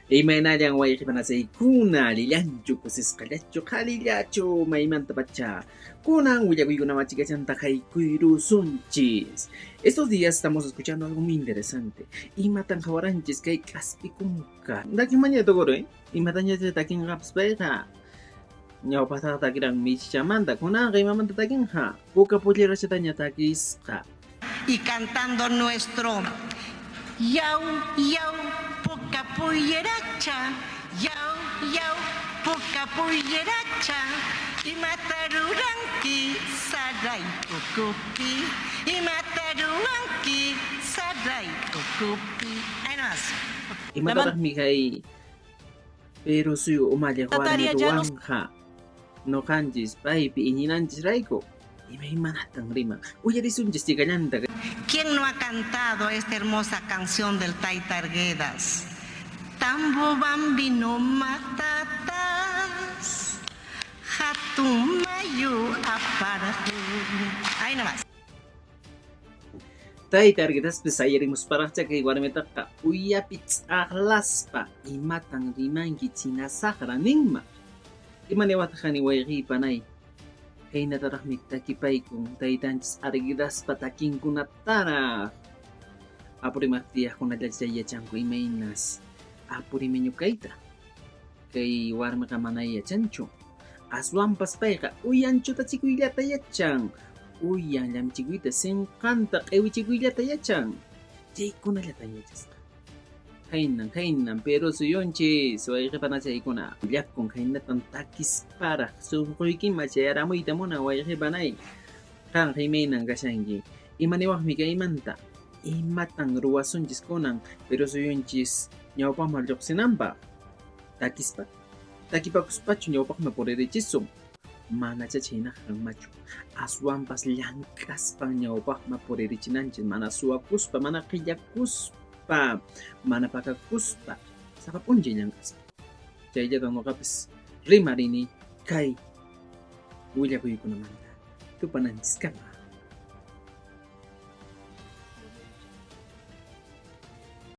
Imaynallan wayqi panachaykuna, allillanchu, kusisqallachu, qhalillachu, maymanta pacha. Kunan willakuykunaman chikachanta haykuyrusunchis. Estos días estamos escuchando algo muy interesante. Imatan qhawaranchis kay k'aspikunka. Takinmaña tukuru, eh? Imataña takinqapas payqa. Ñawpaqtaqa takiran michichamanta, kunanqa imamanta takinqa. Puka pollirachataña takisqa. Y cantando nuestro yau, yau, puka pulleracha, yau, yau, puka pulleracha, imata ruranki saray ukupi, imata ruranki saray ukupi. Ahí nomás. Imatataqmi kay Perú suyu umalliq warmi Tataria ya no ruwanqa ñuqanchis paypi iñinanchisrayku. Imaymanatan riman. Uyarisunchis chikallanta. ¿Quién no ha cantado esta hermosa canción del Taita Arguedas? Tambo bambino matatas, hatun mayu aparju. Ahí nomás. Tayta Arguedaspis sayarimusparaqcha kay warmitaqa uyapi ch'aqlaspa imatan rimanki china saqra ninman. Ima niwaqtaq qani wayqiy panay? Khaynataraqmi takipaykun taytanchis Arguedaspa takinkunataraq. Apurimaq tiyaqkunallacha yachanku imaynas apurimeño kayta. Kay warmiqa mana yachanchu. Aswanpas payqa uyan chutachikuyllata yachan. Uyan llamchikuyta sinqanta q'iwichikuyllata yachan. Chaykunallatan yachasqa. Khaynan, khaynan, Perú suyunchis, wayqi panachaykuna. Willakun khaynatan takisparaq sunquykiman chayaramuyta munan wayqi panay. Qanqa imaynan kashanki. Ima niwaqmi kaymanta? Imatan ruwasunchis kunan Perú suyunchis ñawpaqman lluqsinanpaq? Takispa? Takipakuspachu ñawpaqman puririchisun? Manacha chhaynaqa kanmachu. Aswanpas llank'aspan ñawpaqman puririchinanchis, mana suwakuspa, mana qillakuspa, mana pakakuspa, sapa p'unchay llank'aspa. Chayllatan ñuqapis rimarini kay willakuykunamanta. Tupananchiskama.